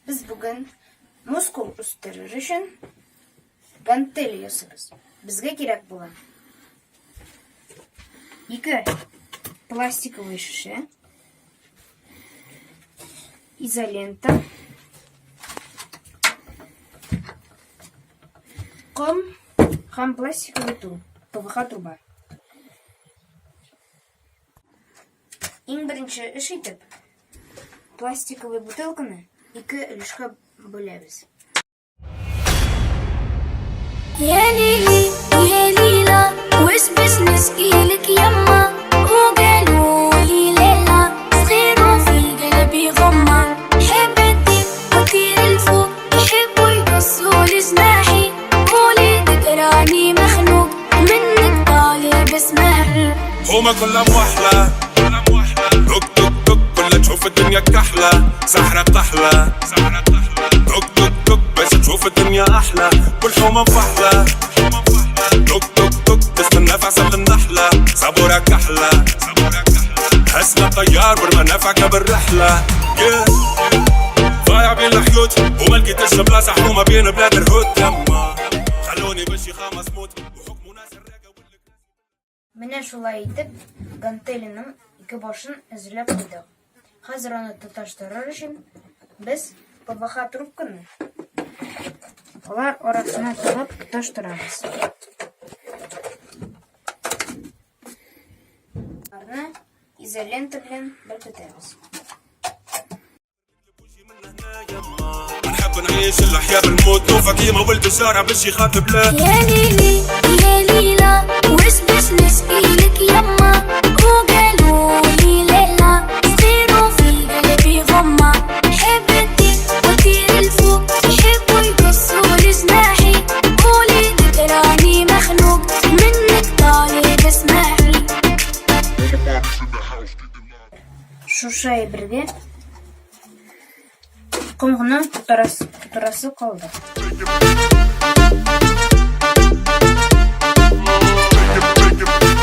Без бүген мускул үстерер өчен гантель ясыйбыз. Безгә кирәк була. Ике пластиковый шешә, изолента, ком һәм пластиковый ту, ПВХ труба. Иң беренче эш итеп, пластиковый бутылканы ике өлешкә бүләбез. يا ليلي يا ليلى وش باش نشكيلك يما وقالوا لي لالا صغير وفي قلبي غمة حب الدين وطير الفوق يحبوا يقصوا لي جناحي وليدك راني مخنوق منك طالب اسمحي هما كلها موحلة دك دك دك كلها تشوف الدنيا كحلة سحرة قحلة دك دك دك باش تشوف الدنيا أحلى كل حومة مفحلة دك دك دك تستنى في عسل النحلة صبورة كحلة هزنا طيار ورمى نافعك بالرحلة yeah. ضايع بين الحيوت وما لقيتش بلاصة حومة بين بلاد الهوت يما خلوني باش خامس موت وحكموا ناس الراقة واللي Менә шулай итеп, гантелиның ике башын әзерләп куйдык. Хәзер аны тоташтырыр өчен без ПВХ трубканы алар арасына тыгып тоташтырабыз. Аларны изолента белән беркетәбез. نحب نعيش الحياة بالموت نوفا كيما ولد الشارع باش يخاف بلا يا ليلي يا ليلى وش باش نشكيلك يما وقالوا لي لالا صغير وفي قلبي غمة حب الدين وطير الفوق يحبوا يقصوا لي جناحي وليدك راني مخنوق منك طالب اسمحي Шушы әйбергә ком гына тутырасы калды. Take it, take it.